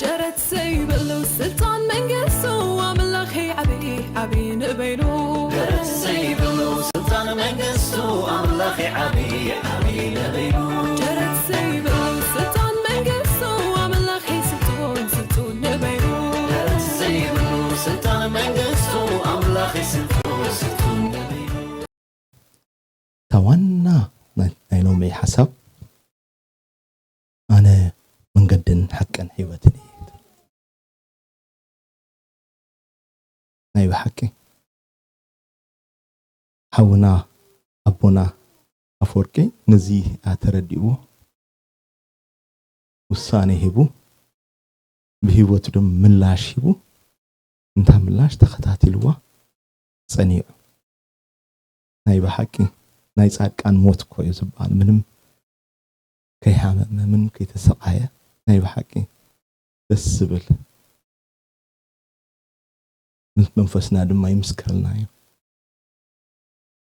ደረት ዘይብሉ ስልጣን መንግስቱ ኣምላኽ ዓብዪ ዓብዪ ንበይኑ። ደረት ዘይብሉ ስልጣን መንግስቱ ኣምላኽ ዓብዪ ዓብዪ ንበይኑ። ደረት ዘይብሉ ስልጣን መንግስቱ ኣምላኽ ስልጡን ስልጡን ንበይኑ። ደረት ዘይብሉ ስልጣን መንግስቱ ኣምላኽ ስልጡን ስልጡን ንበይኑ። እታ ዋና ናይ ናይ ሎሚ ሓሳብ ኣነ መንገድን ሓቅን ህይወትን እየ። ናይ ብሓቂ ሓውና ኣቦና ኣፈወርቂ ነዚ ኣተረዲእዎ ውሳኔ ሂቡ ብህይወቱ ድማ ምላሽ ሂቡ እንታ ምላሽ ተኸታቲልዋ ጸኒዑ። ናይ ብሓቂ ናይ ጻድቃን ሞት እኮ እዩ ዝበሃል። ምንም ከይሃመመ፣ ምንም ከይተሰቓየ፣ ናይ ብሓቂ ደስ ዝብል። ምስ መንፈስና ድማ ይምስክረልና እዩ።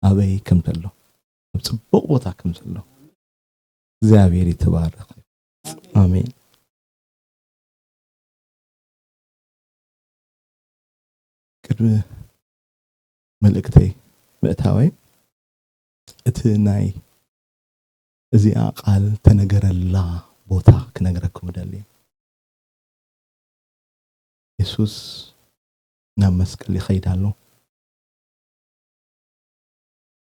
ኣበይ ከም ዘሎ፣ ኣብ ጽቡቕ ቦታ ከም ዘሎ። እግዚኣብሔር ይተባረኽ። ኣሜን። ቅድሚ መልእክተይ ምእታወይ፣ እቲ ናይ እዚኣ ቃል ተነገረላ ቦታ ክነግረኩም እደሊ። የሱስ ናብ መስቀል ይኸይድ ኣሎ።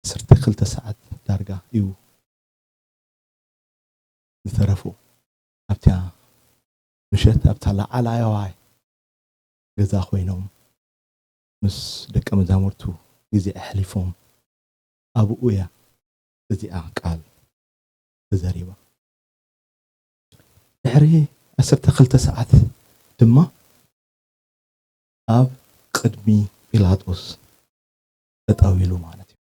ዓሰርተ ክልተ ሰዓት ዳርጋ እዩ ዝተረፉ። ኣብታ ምሸት ኣብታ ላዕላዋይ ገዛ ኮይኖም ምስ ደቀ መዛሙርቱ ግዜ ኣሕሊፎም ኣብኡ እያ እዚኣ ቃል ተዘሪባ። ድሕሪ ዓሰርተ ክልተ ሰዓት ድማ ኣብ ቅድሚ ጲላጦስ ጠጠው ኢሉ ማለት እዩ።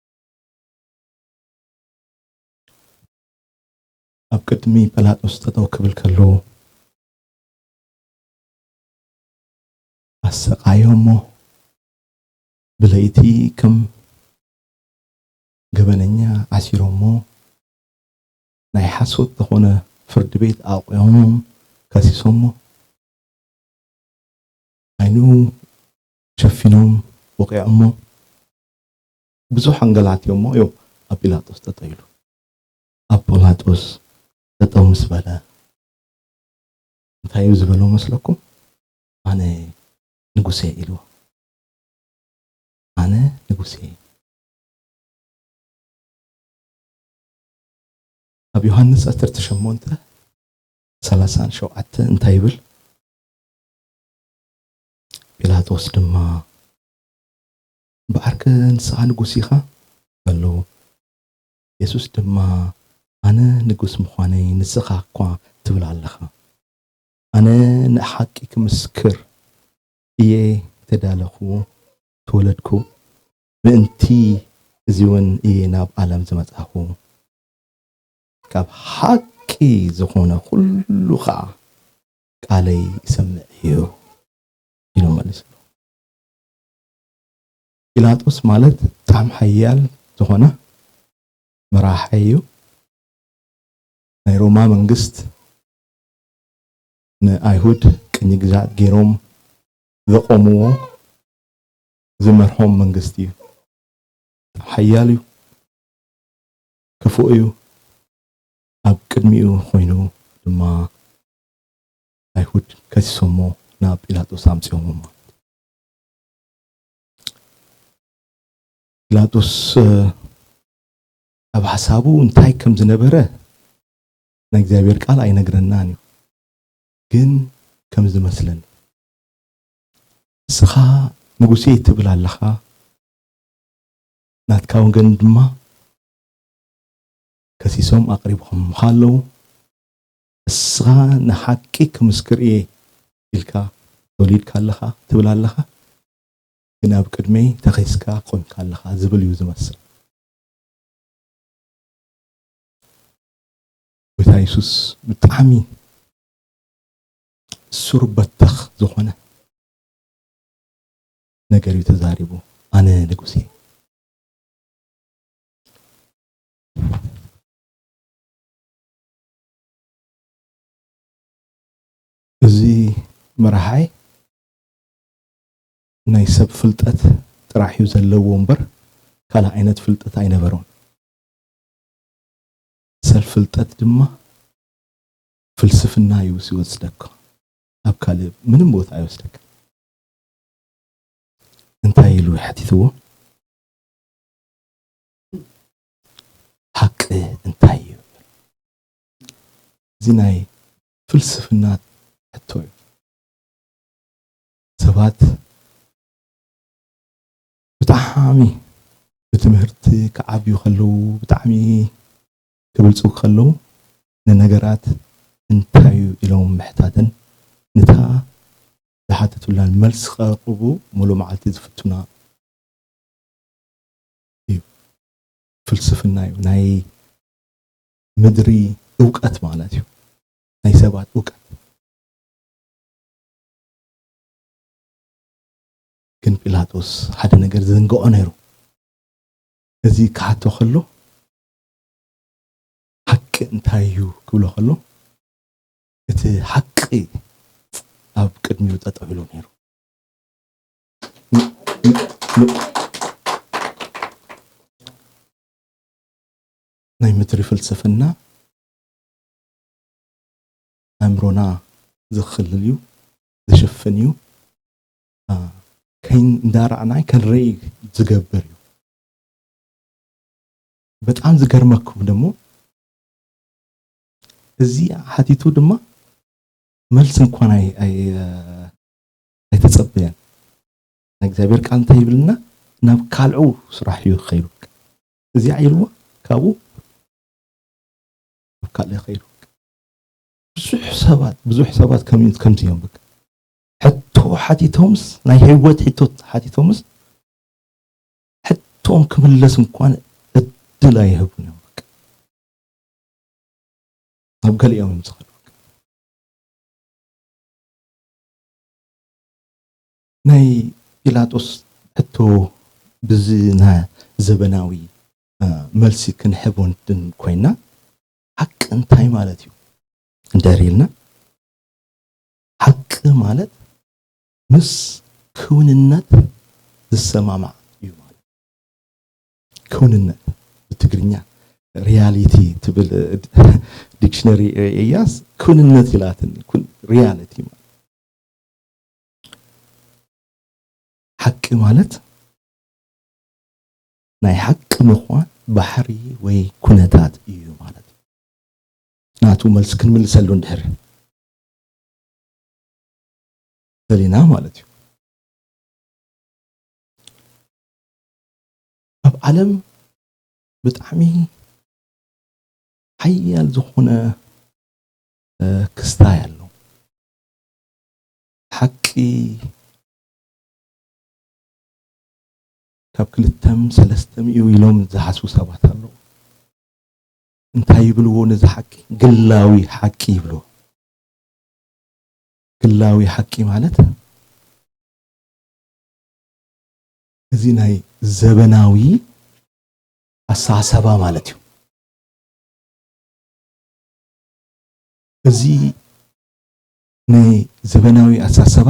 ኣብ ቅድሚ ጲላጦስ ጠጠው ክብል ከሎ ኣሰቃዮሞ፣ ብለይቲ ከም ገበነኛ ዓሲሮሞ፣ ናይ ሓሶት ዝኾነ ፍርዲ ቤት ኣቑሞም ከሲሶሞ፣ ዓይኑ ሸፊኖም ወቂዖሞ፣ ብዙሕ ኣንገላትዮሞ እዮም ኣብ ጲላጦስ ጠጠው ኢሉ። ኣብ ጲላጦስ ጠጠው ምስ በለ እንታይ እዩ ዝበሎ መስለኩም? ኣነ ንጉሴ ኢልዎ። ኣነ ንጉሴ። ኣብ ዮሃንስ ዓሰርተ ሸሞንተ ሰላሳን ሸውዓተ እንታይ ይብል? ጲላጦስ ድማ ብዓርከ ንስኻ ንጉስ ኢኻ በሎ። የሱስ ድማ ኣነ ንጉስ ምዃነይ ንስኻ እኳ ትብል ኣለኻ። ኣነ ንሓቂ ክምስክር እየ ተዳለኹ፣ ተወለድኩ፣ ምእንቲ እዚ እውን እየ ናብ ዓለም ዝመጻኹ። ካብ ሓቂ ዝኾነ ኩሉ ኸዓ ቃለይ ይሰምዕ እዩ ኢሉ መሊስሉ። ጲላጦስ ማለት ብጣዕሚ ሓያል ዝኾነ መራሒ እዩ። ናይ ሮማ መንግስት ንኣይሁድ ቅኝ ግዛት ገይሮም ዘቆምዎ ዝመርሖም መንግስቲ እዩ። ሓያል እዩ፣ ክፉእ እዩ። ኣብ ቅድሚኡ ኮይኑ ድማ ኣይሁድ ከሲሶሞ ናብ ጲላጦስ ኣምፅኦሞ ማለት እዩ። ፒላጦስ ኣብ ሓሳቡ እንታይ ከም ዝነበረ ናይ እግዚኣብሔር ቃል ኣይነግረናን እዩ። ግን ከም ዝመስለኒ ንስኻ ንጉሴ ትብል ኣለኻ፣ ናትካ ወገን ድማ ከሲሶም ኣቕሪቦምኻ ኣለዉ። ንስኻ ንሓቂ ክምስክር እየ ኢልካ ተወሊድካ ኣለኻ ትብል ኣለኻ፣ ግን ኣብ ቅድመይ ተኺስካ ቆምካ ኣለኻ ዝብል እዩ ዝመስል። ጎይታ የሱስ ብጣዕሚ ሱር በተኽ ዝኾነ ነገር እዩ ተዛሪቡ። ኣነ ንጉስ እየ። እዚ መራሓይ ናይ ሰብ ፍልጠት ጥራሕ እዩ ዘለዎ እምበር ካልእ ዓይነት ፍልጠት ኣይነበሮን። ሰብ ፍልጠት ድማ ፍልስፍና እዩ ዝወስደካ፣ ኣብ ካልእ ምንም ቦታ ኣይወስደካ። እንታይ ኢሉ ሓቲትዎ? ሓቂ እንታይ እዩ? እዚ ናይ ፍልስፍና ሕቶ እዩ። ሰባት ብጣዕሚ ብትምህርቲ ክዓብዩ ከለዉ፣ ብጣዕሚ ክብልጽጉ ከለዉ፣ ንነገራት እንታይ እዩ ኢሎም ምሕታትን፣ ነታ ዝሓተቱላን መልሲ ከቕርቡ ሙሉእ መዓልቲ ዝፍትኑን እዩ። ፍልስፍና እዩ። ናይ ምድሪ እውቀት ማለት እዩ። ናይ ሰባት እውቀት። ግን ጲላጦስ ሓደ ነገር ዝዝንግዖ ነይሩ። እዚ ክሓቶ ከሎ፣ ሓቂ እንታይ እዩ ክብሎ ከሎ፣ እቲ ሓቂ ኣብ ቅድሚኡ ጠጠው ኢሉ ነይሩ። ናይ ምድሪ ፍልስፍና ኣእምሮና ዝኽልል እዩ፣ ዝሽፍን እዩ። አ፣ ከይን-፣ እንዳረኣና ከንርኢ ዝገብር እዩ። በጣም ዝገርመኩም ደሞ፣ እዚ ሓቲቱ ድማ መልሲ እንኳን ኣይ-፣ ኣይ-፣ ኣይተጸበየን። ናይ እግዚኣብሔር ቃል እንታይ ይብልና? ናብ ካልዑ ስራሕ እዩ ክኸይዱ። እዚኣ ኢልዋ ካብኡ ናብ ካልእ ይኸይዱ። ብዙሕ ሰባት፣ ብዙሕ ሰባት ከም-፣ ከምዚ እዮም በቃ። ሕቶ ሓቲቶምስ፣ ናይ ህይወት ሕቶ ሓቲቶምስ፣ ሕቶም ክምለስ እንኳን ዕድል ኣይህቡን እዮም በቃ። ኣብ ገሊኦም እዮም ዝኸዱ። ናይ ጲላጦስ ሕቶ ብዚ ና-፣ ዘበናዊ፣ እ፣ መልሲ ክንሕቦ እንትን ኮይና፣ ሓቂ እንታይ ማለት እዩ? እንድሕር ኢልና፣ ሓቂ ማለት ምስ ክውንነት ዝሰማማዕ እዩ ማለት። ክውንነት ብትግርኛ ሪያሊቲ ትብል፣ እ፣ ዲክሽነሪ እያስ ክውንነት ኢላትኒ። ኩን-፣ ሪያሊቲ ማለት፣ ሓቂ ማለት ናይ ሓቂ ምዃን ባህሪ ወይ ኩነታት እዩ ማለት እዩ። ናቱ መልሲ ክንምልሰሉ እንድሕር ደሊና ማለት እዩ። ኣብ ዓለም ብጣዕሚ ሓያል ዝኾነ፣ እ፣ ክስታይ ኣሎ። ሓቂ ካብ ክልተም ሰለስተም እዩ ኢሎም ዝሓስቡ ሰባት ኣለዉ። እንታይ ይብልዎ ነዚ ሓቂ? ግላዊ ሓቂ ይብልዎ። ግላዊ ሓቂ ማለት እዚ ናይ ዘበናዊ ኣተሓሳስባ ማለት እዩ። እዚ ናይ ዘበናዊ ኣተሓሳስባ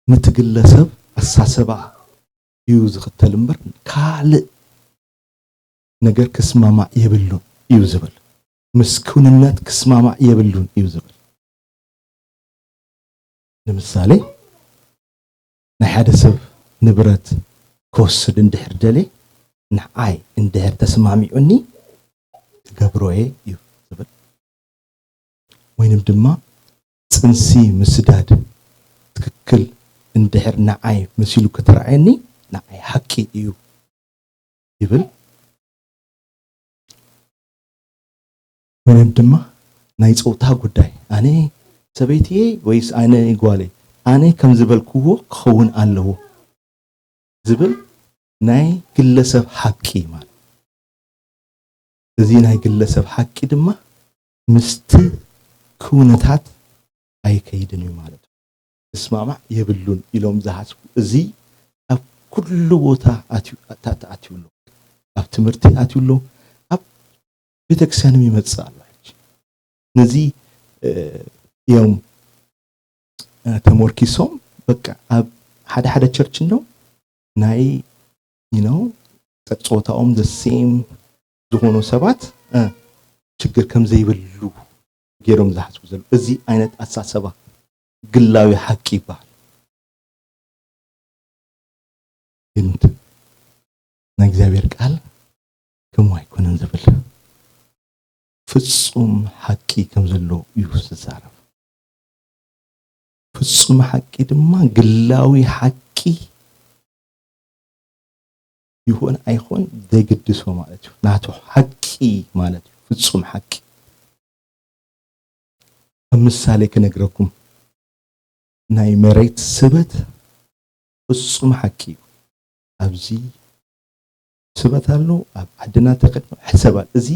ነቲ ግለሰብ ኣተሓሳስባ እዩ ዝኽተል እምበር ካልእ ነገር ክስማማዕ የብሉን እዩ ዝብል። ምስ ክውንነት ክስማማዕ የብሉን እዩ ዝብል። ንምሳሌ፣ ናይ ሓደ ሰብ ንብረት ክወስድ እንድሕር ደልየ፣ ንዓይ እንድሕር ተስማሚዑኒ ክገብሮ እየ እዩ ዝብል። ወይንም ድማ ጽንሲ ምስዳድ ትክክል እንድሕር ንዓይ መሲሉ ክትረኣየኒ ንዓይ ሓቂ እዩ ይብል። ወይንም ድማ ናይ ጾታ ጉዳይ፣ ኣነ ሰበይትየ ወይስ ኣነ ጓለይ፣ ኣነ ከም ዝበልክዎ ክኸውን ኣለዎ ዝብል ናይ ግለሰብ ሓቂ ማለት። እዚ ናይ ግለሰብ ሓቂ ድማ ምስቲ ኩነታት ኣይከይድን እዩ ማለት እዩ። ክስማማዕ የብሉን ኢሎም ዝሓስቡ፣ እዚ ኣብ ኩሉ ቦታ ኣትዩ፣ ኣታ-፣ ኣትዩ ኣሎ። ኣብ ትምህርቲ ኣትዩ ኣሎ። ኣብ ቤተክርስትያንም ይመጽእ ኣሎ። ሕጂ ነዚ፣ እ፣ እዮም ተሞርኪሶም። በቃ ኣብ ሓደ ሓደ ቸርች እንዶ ናይ you know ጾታኦም the same ዝኾኑ ሰባት ችግር ከም ዘይብሉ ገይሮም ዝሓስቡ ዘለዉ። እዚ ዓይነት ኣተሓሳስባ ግላዊ ሓቂ ይበሃል። ግን ናይ እግዚኣብሔር ቃል ከምኡ ኣይኮነን ዝብል፣ ፍጹም ሓቂ ከም ዘሎ እዩ ዝዛረብ። ፍጹም ሓቂ ድማ ግላዊ ሓቂ ይኹን ኣይኹን ዘይግድሶ ማለት እዩ። ናቱ ሓቂ ማለት እዩ ፍጹም ሓቂ። ከም ምሳሌ ክነግረኩም፣ ናይ መሬት ስበት ፍጹም ሓቂ እዩ። ኣብዚ ስበት ኣሎ፣ ኣብ ዓድና ተቐድሞ ሕሰባል። እዚ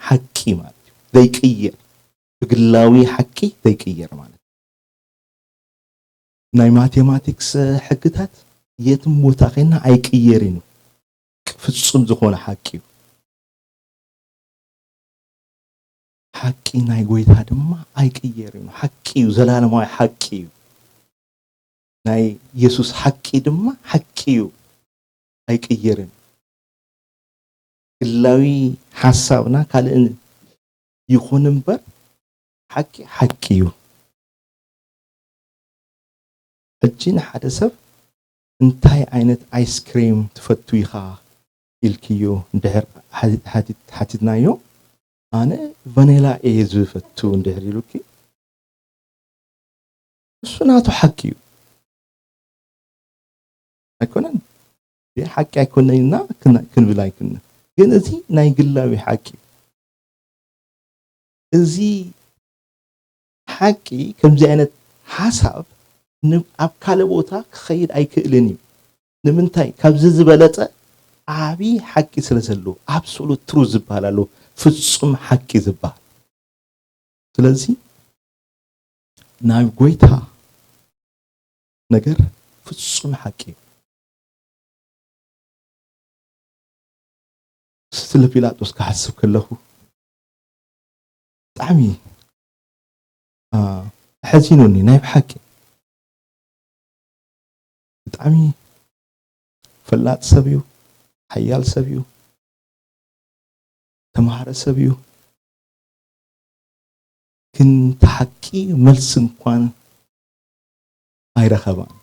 ሓቂ ማለት እዩ ዘይቅየር፣ ብግላዊ ሓቂ ዘይቅየር ማለት እዩ። ናይ ማቴማቲክስ ሕግታት የትም ቦታ ኸይና ኣይቅየርን እዩ። ፍጹም ዝኾነ ሓቂ እዩ። ሓቂ ናይ ጎይታ ድማ ኣይቅየርን እዩ። ሓቂ እዩ፣ ዘላለማዊ ሓቂ እዩ። ናይ የሱስ ሓቂ ድማ ሓቂ እዩ፣ ኣይቅየርን። ግላዊ ሓሳብና ካልእን ይኹን እምበር ሓቂ ሓቂ እዩ። ሕጂ ንሓደ ሰብ እንታይ ዓይነት ኣይስክሪም ትፈቱ ኢኻ ኢልክዮ እንድሕር ሓቲ- ሓቲት- ሓቲትናዮ፣ ኣነ ቫኒላ እየ ዝፈቱ እንድሕር ኢሉኪ፣ እሱ ናቱ ሓቂ እዩ። ኣይኮነን? ይህ ሓቂ ኣይኮነን ኢልና ክን- ክንብል ኣይክንና። ግን እዚ ናይ ግላዊ ሓቂ እዩ። እዚ ሓቂ ከምዚ ዓይነት ሓሳብ ን- ኣብ ካልእ ቦታ ክኸይድ ኣይክእልን እዩ። ንምንታይ? ካብዚ ዝበለጸ ዓቢ ሓቂ ስለ ዘለዎ፣ ኣብሶሉት ትሩዝ ዝበሃል ኣሎ፣ ፍጹም ሓቂ ዝበሃል። ስለዚ ናይ ጎይታ ነገር ፍጹም ሓቂ እዩ። ስለ ፒላጦስ ክሓስብ ከለኹ ብጣዕሚ፣ አ፣ ኣሐዚኑኒ ናይ ብሓቂ። ብጣዕሚ ፈላጥ ሰብ እዩ፣ ሓያል ሰብ እዩ፣ ተማሃረ ሰብ እዩ። ግን እቲ ሓቂ መልሲ እንኳን ኣይረኸባን።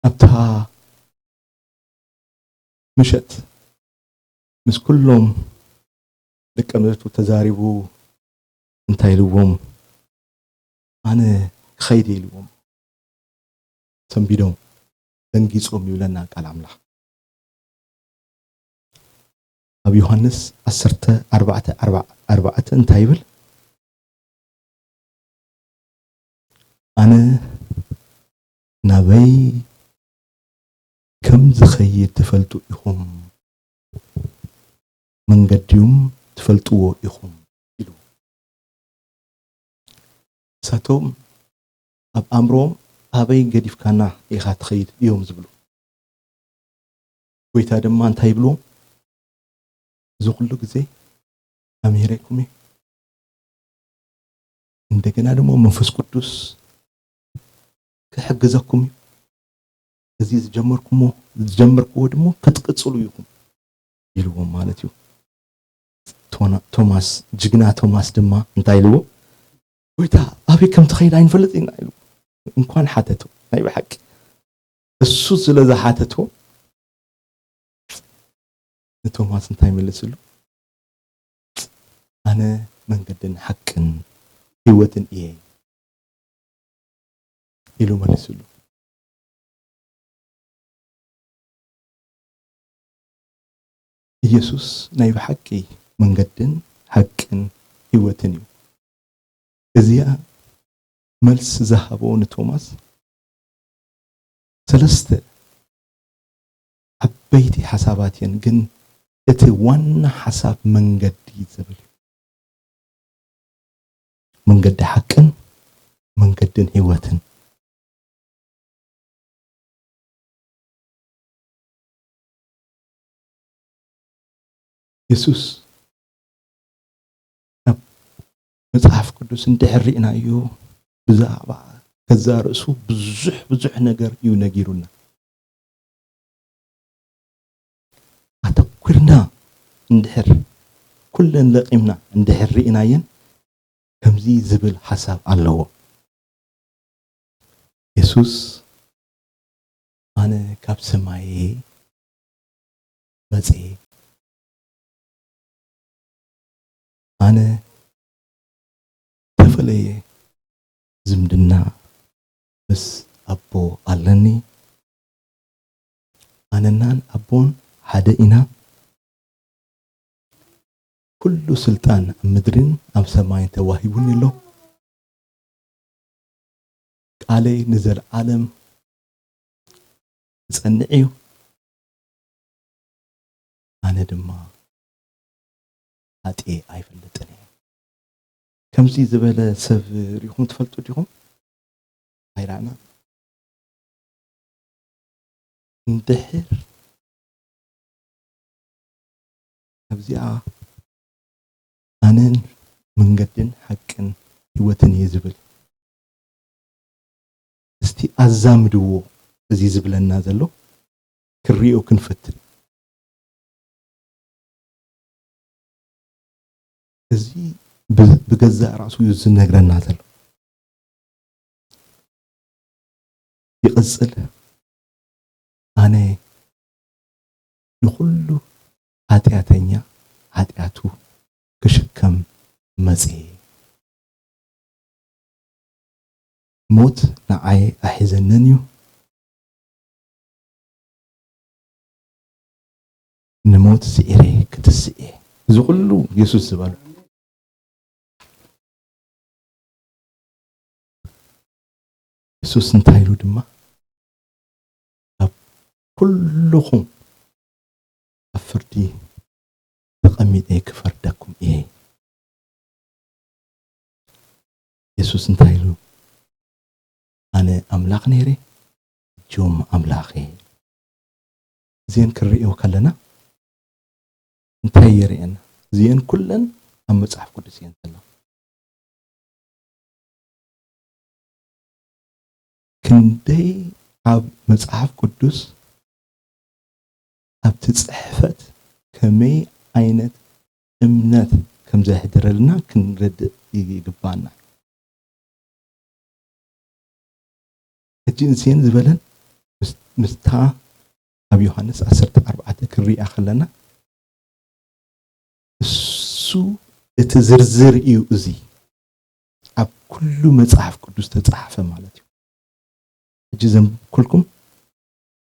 ኣብታ ምሸት ምስ ኩሎም ደቀ መዛሙርቱ ተዛሪቡ እንታይ ኢልዎም? ኣነ ክኸይድ እየ ኢልዎም። ሰንቢዶም፣ ደንጊጾም ይብለና ቃል ኣምላኽ። ኣብ ዮሃንስ ዓሰርተ ኣርባዕተ ኣርባዕተ እንታይ ይብል? ኣነ ናበይ ከም ዝኸይድ ትፈልጡ ኢኹም፣ መንገዲኡም ትፈልጥዎ ኢኹም ኢሉ። ንሳቶም ኣብ ኣእምሮኦም ኣበይ ገዲፍካና ኢኻ ትኸይድ እዮም ዝብሉ። ጎይታ ድማ እንታይ ይብልዎም? እዚ ኩሉ ግዜ ኣምሂረኩም እየ። እንደገና ድማ መንፈስ ቅዱስ ክሕግዘኩም እዩ። እዚ ዝጀመርኩሞ ዝጀመርክዎ ድማ ክትቅጽሉ ኢኹም ኢልዎም ማለት እዩ። ቶና- ቶማስ፣ ጅግና ቶማስ ድማ እንታይ ኢልዎ? ጎይታ ኣበይ ከም ትኸይድ ኣይንፈልጥ ኢና ኢሉ እንኳን ሓተቶ። ናይ ብሓቂ እሱ ስለ ዝሓተቶ ንቶማስ እንታይ መልስሉ? ኣነ መንገድን ሓቅን ህይወትን እየ ኢሉ መልስሉ። ኢየሱስ ናይ ብሓቂ መንገድን ሓቅን ህይወትን እዩ። እዚኣ መልስ ዝሃቦ ንቶማስ ሰለስተ ዓበይቲ ሓሳባት እየን፣ ግን እቲ ዋና ሓሳብ መንገዲ ዝብል እዩ። መንገዲ ሓቅን መንገድን ህይወትን። የሱስ ኣብ መጽሓፍ ቅዱስ እንድሕር ርኢናዮ፣ ብዛዕባ ገዛ ርእሱ ብዙሕ፣ ብዙሕ ነገር እዩ ነጊሩና። ኣተኲርና እንድሕር፣ ኩለን ለቒምና እንድሕር ርኢናየን፣ ከምዚ ዝብል ሓሳብ ኣለዎ። የሱስ፣ "ኣነ ካብ ሰማይ መጽየ፣ ኣነ ዝተፈለየ ዝምድና ምስ ኣቦ ኣለኒ፣ ኣነናን ኣቦን ሓደ ኢና፣ ኩሉ ስልጣን ኣብ ምድርን ኣብ ሰማይን ተዋሂቡኒ ኣሎ፣ ቃለይ ንዘለኣለም ክጸንዕ እዩ፣ ኣነ ድማ ሓጥኤ ኣይፈልጥን እየ።" ከምዚ ዝበለ ሰብ ርኢኹም ትፈልጡ ዲኹም? ኣይረኣናን። እንድሕር ኣብዚኣ "ኣነን መንገድን ሓቅን ህይወትን እየ" ዝብል፣ እስቲ ኣዛምድዎ፣ እዚ ዝብለና ዘሎ ክንሪኦ ክንፈትን። እዚ ብ-፣ ብገዛእ ራእሱ እዩ ዝነግረና ዘሎ። ይቕጽል፣ "ኣነ ንኹሉ ሓጢኣተኛ ሓጢኣቱ ክሽከም መጽየ፣ ሞት ንዓይ ኣሒዘንን እዩ፣ ንሞት ስዒረ ክትስእ እየ።" እዚ ኩሉ የሱስ ዝበሎ። የሱስ እንታይ ኢሉ ድማ፣ "ኣብ ኩልኹም ኣብ ፍርዲ ተቐሚጠ ክፈርደኩም እየ።" የሱስ እንታይ ኢሉ? "ኣነ ኣምላኽ ነይረ፣ ሕጂ እውን ኣምላኽ እየ።" እዚአን ክንርእዮ ከለና እንታይ የርእየና? እዚአን ኩለን ኣብ መጽሓፍ ቅዱስ እየን ዘለዋ። ክንደይ ኣብ መጽሓፍ ቅዱስ ኣብቲ ጽሕፈት ከመይ ዓይነት እምነት ከም ዘሕድረልና ክንረድእ ይግባና። ሕጂ እዚአን ዝበለን ምስ-፣ ምስታ ኣብ ዮሃንስ ዓሰርተ ኣርባዕተ ክንሪኣ ከለና፣ እሱ እቲ ዝርዝር እዩ። እዚ ኣብ ኩሉ መጽሓፍ ቅዱስ ተጻሓፈ ማለት እዩ። ሕጂ ዘንበብኩልኩም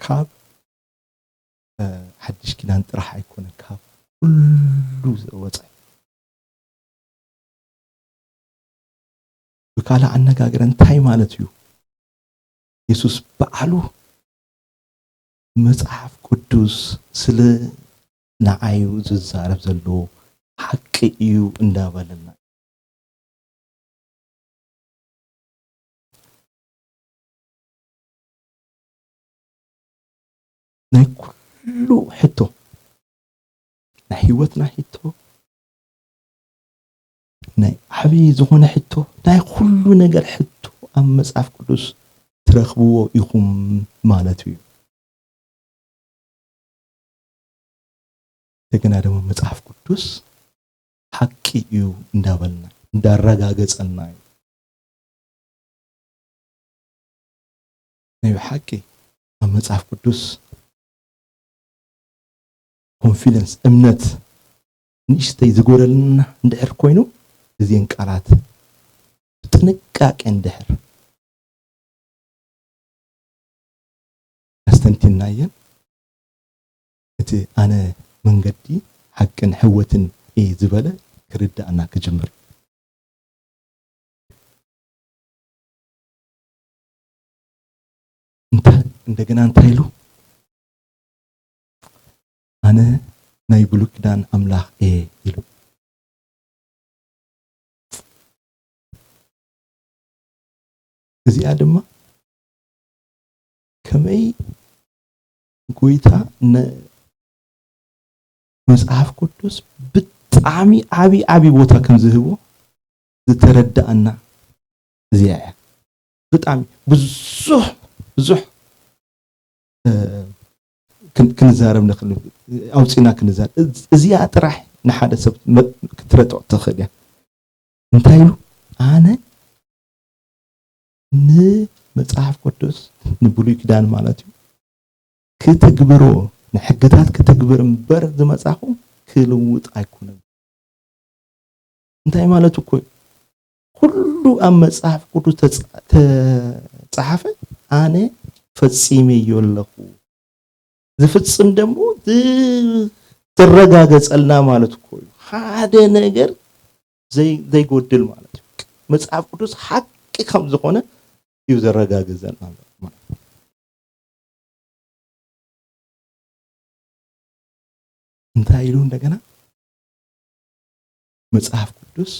ካብ፣ እ፣ ሓድሽ ኪዳን ጥራሕ ኣይኮነን፣ ካብ ኩሉ ዝወጸ። ብካልእ ኣነጋግረ እንታይ ማለት እዩ? የሱስ በዓሉ መጽሓፍ ቅዱስ ስለ ንዓዩ ዝዛረብ ዘሎ ሓቂ እዩ እንዳበለና። ናይ ኩሉ ሕቶ፣ ናይ ህይወትና ሕቶ፣ ናይ ዓብዪ ዝኾነ ሕቶ፣ ናይ ኩሉ ነገር ሕቶ ኣብ መጽሓፍ ቅዱስ ትረኽብዎ ኢኹም ማለት እዩ። እንደገና ድማ መጽሓፍ ቅዱስ ሓቂ እዩ እንዳበልና፣ እንዳረጋገጸልና እዩ። ናይ ብሓቂ ኣብ መጽሓፍ ቅዱስ ኮንፊደንስ፣ እምነት፣ ንእሽተይ ዝጎደለና እንድሕር ኮይኑ፣ እዚአን ቃላት ብጥንቃቄ እንድሕር ኣስተንቲናየን፣ እቲ ኣነ መንገዲ ሓቅን ሕይወትን እየ ዝበለ ክርዳእና ክጅምር። እንተ-፣ እንደገና እንታይ ኢሉ? ኣነ ናይ ብሉይ ኪዳን ኣምላኽ እየ ኢሉ። እዚኣ ድማ ከመይ ጎይታ ነ-፣ መጽሓፍ ቅዱስ ብጣዕሚ ዓቢ ዓቢ ቦታ ከም ዝህቦ ዝተረዳእና እዚኣ እያ። ብጣዕሚ ብዙሕ ብዙሕ እ፣ ክን- ክንዛረብ ንኽእል፣ ኣውፂና ክንዛረብ። እዚ- እዚኣ ጥራሕ ንሓደ ሰብ መ- ክትረትዖ ትኽእል እያ። እንታይ ኢሉ? ኣነ ንመጽሓፍ ቅዱስ ንብሉይ ኪዳን ማለት እዩ ክትግብሮ፣ ንሕግታት ክትግብር እምበር ዝመጻኹ ክልውጥ ኣይኮነን። እንታይ ማለት እኮ እዩ? ኩሉ ኣብ መጽሓፍ ቅዱስ ተጻ- ተጻሓፈ ኣነ ፈጺመዮ ኣለኹ። ዝፍጽም ደሞ ዝ- ዝረጋገጸልና ማለት እኮ እዩ። ሓደ ነገር ዘይ- ዘይጎድል ማለት እዩ። መጽሓፍ ቅዱስ ሓቂ ከም ዝኾነ እዩ ዘረጋግጸልና ማለት እዩ። እንታይ ኢሉ እንደገና? መጽሓፍ ቅዱስ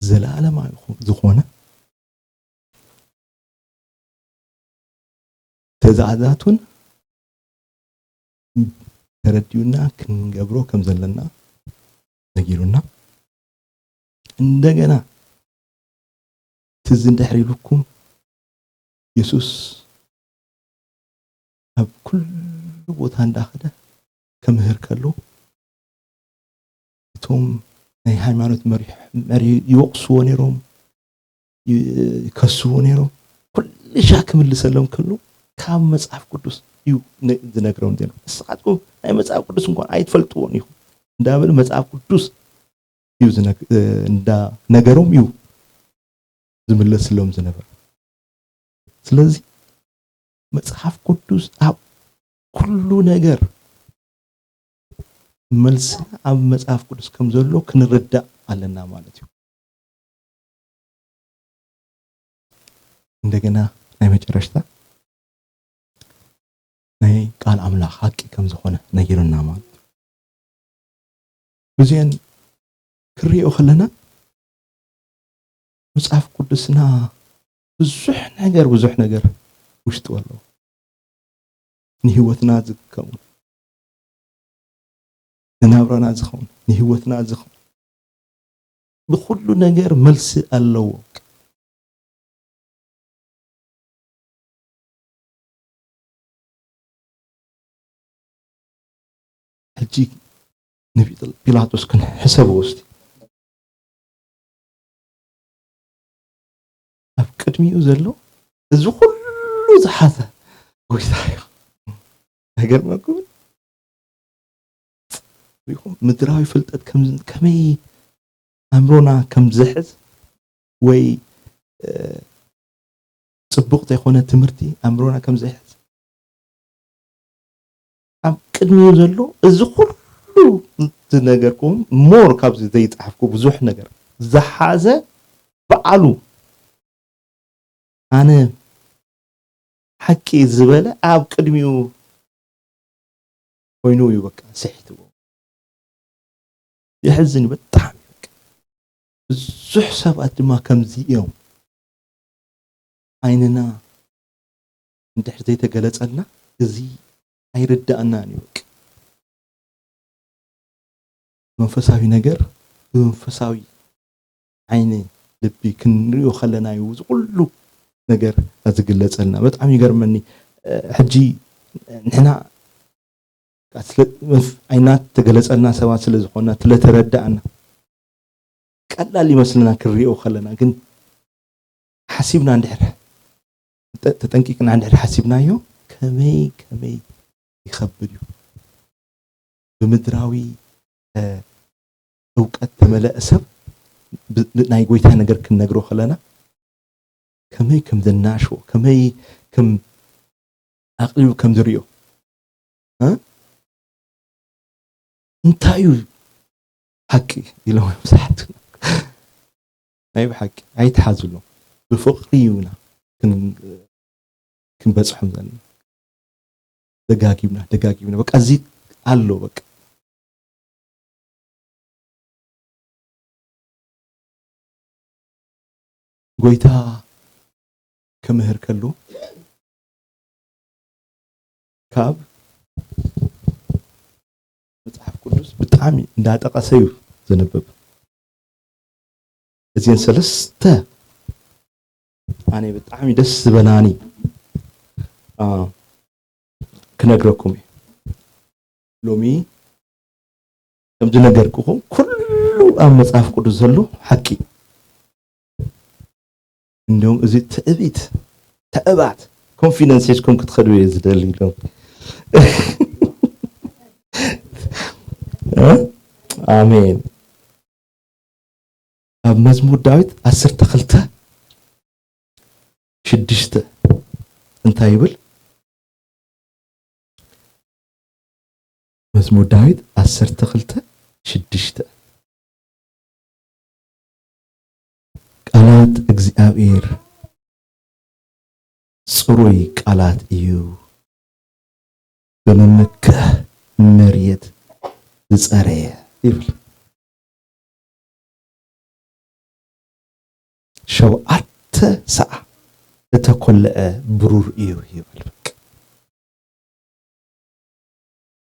ዘለኣለማዊ ዝኾነ ትእዛዛቱን ተረዲኡና ክንገብሮ ከም ዘለና ነጊሩና። እንደገና ትዝ እንድሕር ኢሉኩም፣ የሱስ ኣብ ኩሉ ቦታ እንዳኸደ ከምህር ከሎ፣ እቶም ናይ ሃይማኖት መሪሕ- መሪ ይወቕስዎ ነይሮም፣ ይ- ይከስዎ ነይሮም። ኩልሻ ክምልሰሎም ከሎ ካብ መጽሓፍ ቅዱስ እዩ ነ- ዝነግሮም ነይሩ። ንስኻትኩም ናይ መጽሓፍ ቅዱስ እንኳን ኣይትፈልጥዎን ኢኹም እንዳበለ መጽሓፍ ቅዱስ እዩ ዝነግ- እ፣ እንዳነገሮም እዩ ዝምለስሎም ዝነበረ። ስለዚ መጽሓፍ ቅዱስ ኣብ ኩሉ ነገር መልስና ኣብ መጽሓፍ ቅዱስ ከም ዘሎ ክንርዳእ ኣለና ማለት እዩ። እንደገና ናይ መጨረሽታ ናይ ቃል ኣምላኽ ሓቂ ከም ዝኾነ ነጊሩና ማለት እዩ። እዚአን ክሪኦ ከለና መጽሓፍ ቅዱስና ብዙሕ ነገር ብዙሕ ነገር ውሽጡ ኣለዎ። ንህይወትና ዝኸውን፣ ንናብራና ዝኸውን፣ ንህይወትና ዝኸውን ብኩሉ ነገር መልሲ ኣለዎ። ሕጂ ንጲላጦስ ክንሕሰቦ እስቲ። ኣብ ቅድሚኡ ዘሎ እዚ ኩሉ ዝሓዘ ጎይታ እዩ። ኣይገርመኩም? ሪኢኹም? ምድራዊ ፍልጠት ከም- ከመይ ኣእምሮና ከም ዝሕዝ ወይ እ፣ ጽቡቕ ዘይኮነ ትምህርቲ ኣእምሮና ከም ዘይሕዝ ኣብ ቅድሚኡ ዘሎ እዚ ኩሉ ዝነገርኩም ሞር ካብዚ ዘይጸሓፍኩ ብዙሕ ነገር ዝሓዘ በዓሉ ኣነ ሓቂ ዝበለ ኣብ ቅድሚኡ ኮይኑ እዩ በቃ ስሒትዎ። የሕዝን እዩ ብጣዕሚ በቃ። ብዙሕ ሰባት ድማ ከምዚ እዮም። ዓይንና እንድሕር ዘይተገለጸልና እዚ ኣይርዳእናን እዩ በቃ። መንፈሳዊ ነገር ብመንፈሳዊ ዓይኒ ልቢ ክንሪኦ ከለና እዩ እዚ ኩሉ ነገር ዝግለጸልና። በጣዕሚ ይገርመኒ። እ፣ ሕጂ ንሕና ስለ- መፍ- ዓይና ተገለጸልና ሰባት ስለ ዝኾንና፣ ስለ ተረዳእና ቀላል ይመስልና ክንሪኦ ከለና፣ ግን ሓሲብና እንድሕር ተ- ተጠንቂቅና እንድሕር ሓሲብናዮ ከመይ ከመይ ይኸብድ እዩ። ብምድራዊ እ፣ እውቀት ተመለአ ሰብ ብ- ብ- ናይ ጎይታ ነገር ክንነግሮ ከለና ከመይ ከም ዘናሽዎ፣ ከመይ ከም ኣቕሊሉ ከም ዝሪኦ እ? እንታይ እዩ ሓቂ ኢሎም ብዙሓት ናይ ብሓቂ ኣይትሓዙሎም። ብፍቕሪ እዩና ክን- ክንበጽሖም ዘለና። ደጋጊምና ደጋጊምና በቃ እዚ ኣሎ በቃ። ጎይታ ክምህር ከሎ ካብ ብጣዕሚ እንዳጠቐሰ እዩ ዘንብብ። እዚን ሰለስተ ኣነ ብጣዕሚ ደስ ዝበላኒ፣ ኣ፣ ክነግረኩም እየ። ሎሚ ከም ዝነገርኩኹም ኩሉ ኣብ መጽሓፍ ቅዱስ ዘሎ ሓቂ። እንዲሁም እዚ ትዕቢት፣ ትዕባት፣ ኮንፊደንስ ሒዝኩም ክትኸዱ እየ ዝደሊ ኢሎም። እ? ኣሜን። ኣብ መዝሙር ዳዊት ዓሰርተ ክልተ ሽዱሽተ እንታይ ይብል? መዝሙር ዳዊት ዓሰርተ ክልተ ሽዱሽተ፣ ቃላት እግዚኣብሔር ጽሩይ ቃላት እዩ፣ ብምምክሕ መሬት ዝጸረየ ይብል። ሸውዓተ ሰዓ እተኮለዐ ብሩር እዩ ይብል። በቃ።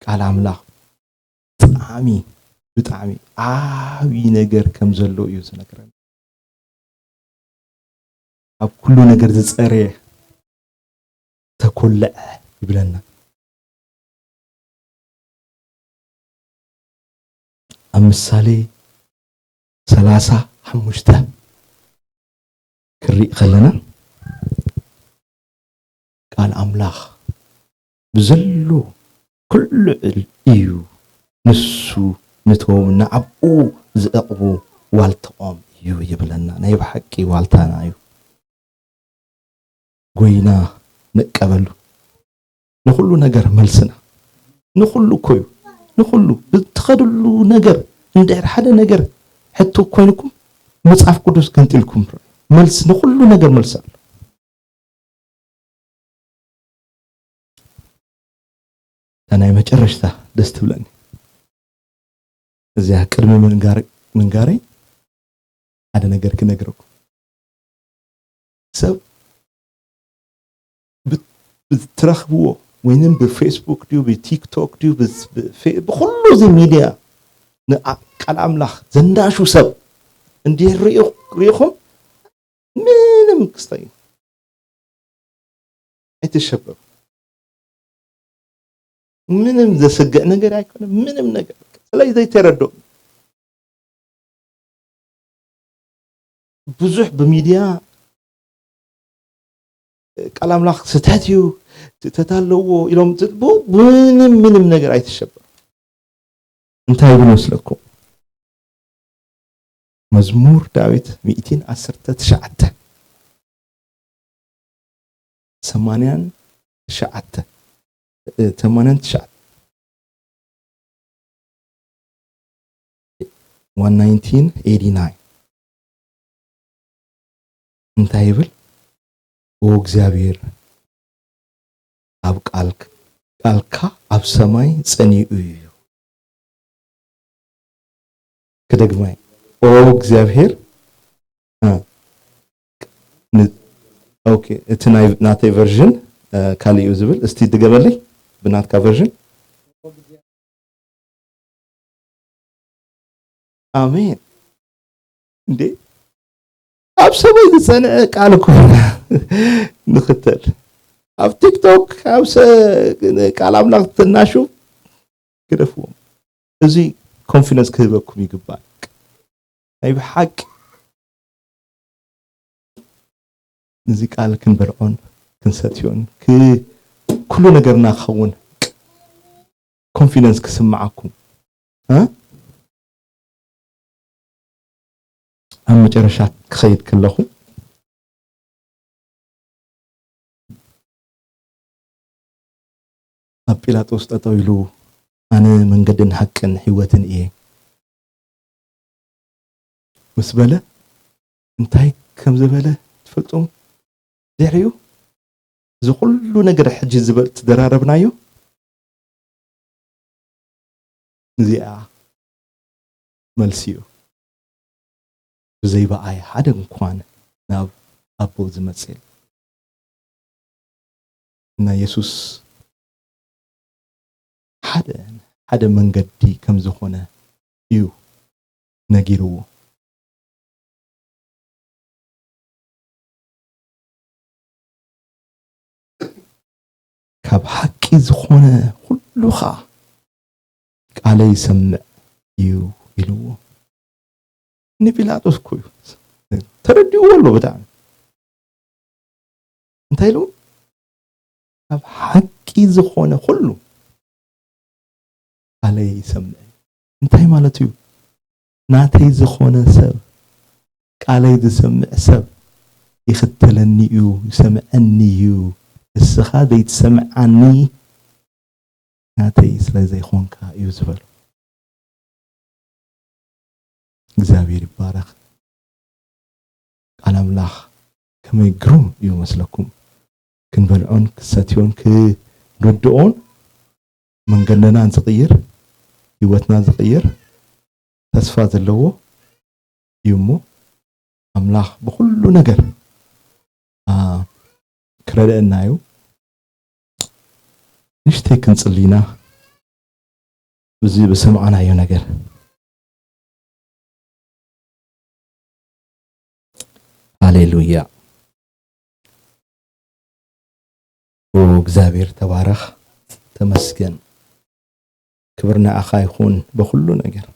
ቃል ኣምላኽ ብጣዕሚ፣ ብጣዕሚ ዓብዪ ነገር ከም ዘሎ እዩ ዝነግረና። ኣብ ኩሉ ነገር ዝጸረየ፣ ተኮለዐ ይብለና። ኣብ ምሳሌ ሰላሳ ሓሙሽተ ክርኢ ከለና፣ ቃል ኣምላኽ ብዘሎ ኩሉ እዩ፣ ንሱ ነቶም ንዓኡ ዝዕቕቡ ዋልታኦም እዩ ይብለና። ናይ ብሓቂ ዋልታና እዩ። ጎይና ንቀበሉ። ንኹሉ ነገር መልስና። ንኹሉ እኮ እዩ። ንኹሉ ብትኸድሉ ነገር፣ እንድሕር ሓደ ነገር ሕቶ ኮይንኩም፣ መጽሓፍ ቅዱስ ገንጢልኩም ርኣዩ። መልስ፣ ንኹሉ ነገር መልስ ኣሎ። እታ ናይ መጨረሽታ ደስ ትብለኒ። እዚኣ ቅድሚ ምንጋር-፣ ምንጋረይ ሓደ ነገር ክነግረኩም። ሰብ ብ-፣ ብትረኽብዎ ወይንም ብፌስቡክ ድዩ፣ ብቲክቶክ ድዩ፣ ብ-፣ ብፌ-፣ ብኹሉ እዚ ሚድያ ንኣ-፣ ቃል ኣምላኽ ዘናሹ ሰብ እንድሕር ሪኡ-፣ ሪኢኹም ምንም ክስታይ ኣይትሸበሩ። ምንም ዘስግእ ነገር ኣይኮነን። ምንም ነገር። ስለዚ ዘይተረድኦም ብዙሕ ብሚድያ ቃል ኣምላኽ ስህተት እዩ፣ ስህተት ኣለዎ ኢሎም ዝጥቡ ምንም፣ ምንም ነገር ኣይትሸበሩ። እንታይ ይብል መስለኩም? መዝሙር ዳዊት ሚእትን ዓሰርተ ትሽዓተ፣ ሰማንያን ትሽዓተ፣ እ፣ ሰማንያን ትሽዓተ፣ one nineteen eighty-nine እንታይ ይብል? ኦ እግዚኣብሔር፣ ኣብ ቃልክ-፣ ቃልካ ኣብ ሰማይ ጸኒኡ እዩ። ክደግማይ፣ ኦ እግዚኣብሔር፣ እ፣ ን-፣ ኦኬ፣ እቲ ናይ፣ ናተይ ቨርዥን፣ እ፣ ካልእ እዩ ዝብል። እስቲ ድገመለይ ብናትካ ቨርዥን። ኣሜን። እንዴ፣ ኣብ ሰማይ ዝጸንዐ ቃል እኮ ኢና ንኽተል። ኣብ ቲክቶክ፣ ኣብ ሰ-፣ ቃል ኣምላኽ ትናሹ ግደፍዎም። እዚ ኮንፊደንስ ክህበኩም ይግባእ። ናይ ብሓቂ ነዚ ቃል ክንበልዖን ክንሰትዮን ክ-፣ ኩሉ ነገርና ክኸውን ኮንፊደንስ ክስምዓኩም፣ እ? ኣብ መጨረሻ ክኸይድ ከለኹ ኣብ ጲላጦስ ጠጠው ኢሉ፣ "ኣነ መንገድን ሓቅን ህይወትን እየ" ምስ በለ፣ እንታይ ከም ዝበለ ትፈልጡ? ድሕሪኡ፣ እዚ ኩሉ ነገር ሕጂ ዝበ-፣ ዝደራረብናዮ፣ እዚኣ መልሲ እዩ። "ብዘይ ብኣይ ሓደ እንኳን ናብ ኣቦ ዝመጽእ የለን።" እና የሱስ ሓደ፣ ሓደ መንገዲ ከም ዝኾነ እዩ ነጊርዎ። ካብ ሓቂ ዝኾነ ኩሉ ኸዓ ቃለይ ይሰምዕ እዩ ኢልዎ። ንጲላጦስ እኮ እዩ ተረዲእዎ ኣሎ ብጣዕሚ። እንታይ ኢሉ? ካብ ሓቂ ዝኾነ ኩሉ ቃለይ ይሰምዕ። እንታይ ማለት እዩ? ናተይ ዝኾነ ሰብ፣ ቃለይ ዝሰምዕ ሰብ ይኽተለኒ እዩ፣ ይሰምዐኒ እዩ። ንስኻ ዘይትሰምዓኒ ናተይ ስለ ዘይኾንካ እዩ ዝበሎ። እግዚኣብሔር ይባረኽ። ቃል ኣምላኽ ከመይ ግሩም እዩ መስለኩም። ክንበልዖን ክሰትዮን ክንርድኦን መንገድና ዝቕይር፣ ህይወትና ዝቕይር፣ ተስፋ ዘለዎ እዩ። እሞ ኣምላኽ ብኹሉ ነገር፣ ኣ፣ ክረድአና እዩ። ንእሽተይ ክንጽሊ ኢና። እዚ ብሰማዕናዮ ነገር። ሃሌሉያ። ኦ እግዚኣብሔር ተባረኽ፣ ተመስገን። ክብር ንዓኻ ይኹን በኹሉ ነገር።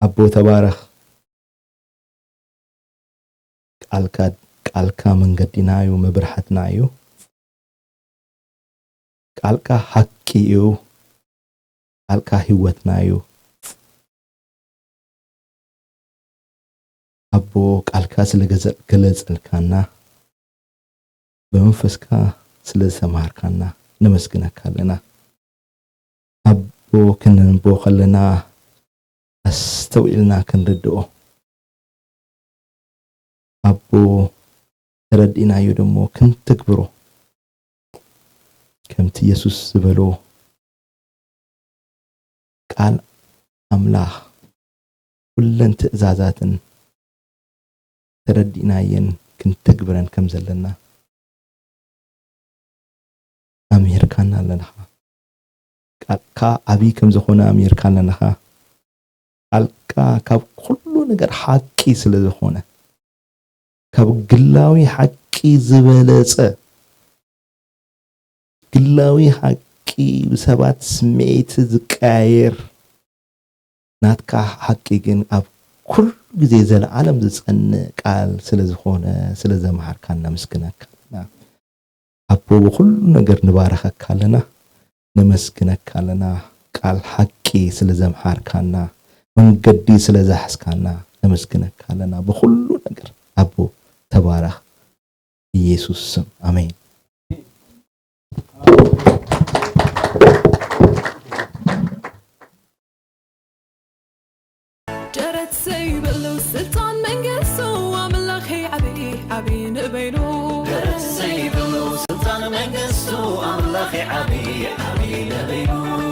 ኣቦ ተባረኽ። ቃልካ፣ ቃልካ መንገዲና እዩ፣ መብርሃትና እዩ። ቃልካ ሓቂ እዩ። ቃልካ ህይወትና እዩ። ኣቦ ቃልካ ስለ ገዘ-፣ ገለጸልካና፣ ብመንፈስካ ስለ ዝተምሃርካና ነመስግነካ ኣለና። ኣቦ ክንንቦ ከለና ኣስተውዒልና ክንርድኦ፣ ኣቦ ተረዲእናዮ ደሞ ክንትግብሮ፣ ከምቲ የሱስ ዝበሎ ቃል ኣምላኽ ኩለን ትእዛዛትን ተረዲእናየን ክንትግብረን ከም ዘለና ኣምሂርካና ኣለኻ። ቃልካ ዓብዪ ከም ዝኾነ ኣምሂርካና ኣለኻ። ቃልካ ካብ ኩሉ ነገር ሓቂ ስለ ዝኾነ፣ ካብ ግላዊ ሓቂ ዝበለጸ፣ ግላዊ ሓቂ ብሰባት ስምዒት ዝቀያየር፣ ናትካ ሓቂ ግን ኣብ ኩሉ ግዜ ዘለዓለም ዝጸንእ ቃል ስለ ዝኾነ፣ ስለ ዘምሃርካና ነመስግነካ ኣለና። ኣቦ፣ ብኹሉ ነገር ንባረኸካ ኣለና፣ ነመስግነካ ኣለና። ቃል ሓቂ ስለ ዘምሃርካና፣ መንገዲ ስለ ዝሓዝካና ነመስግነካ ኣለና። ብኹሉ ነገር ኣቦ ተባረኽ። ኢየሱስ ስም ኣሜን። ደረት ዘይብሉ ስልጣን መንግስቱ ኣምላኸይ ዓብዪ ዓብዪ ንበይኑ። ደረት ዘይብሉ ስልጣን መንግስቱ ኣምላኸይ ዓብዪ ዓብዪ ንበይኑ።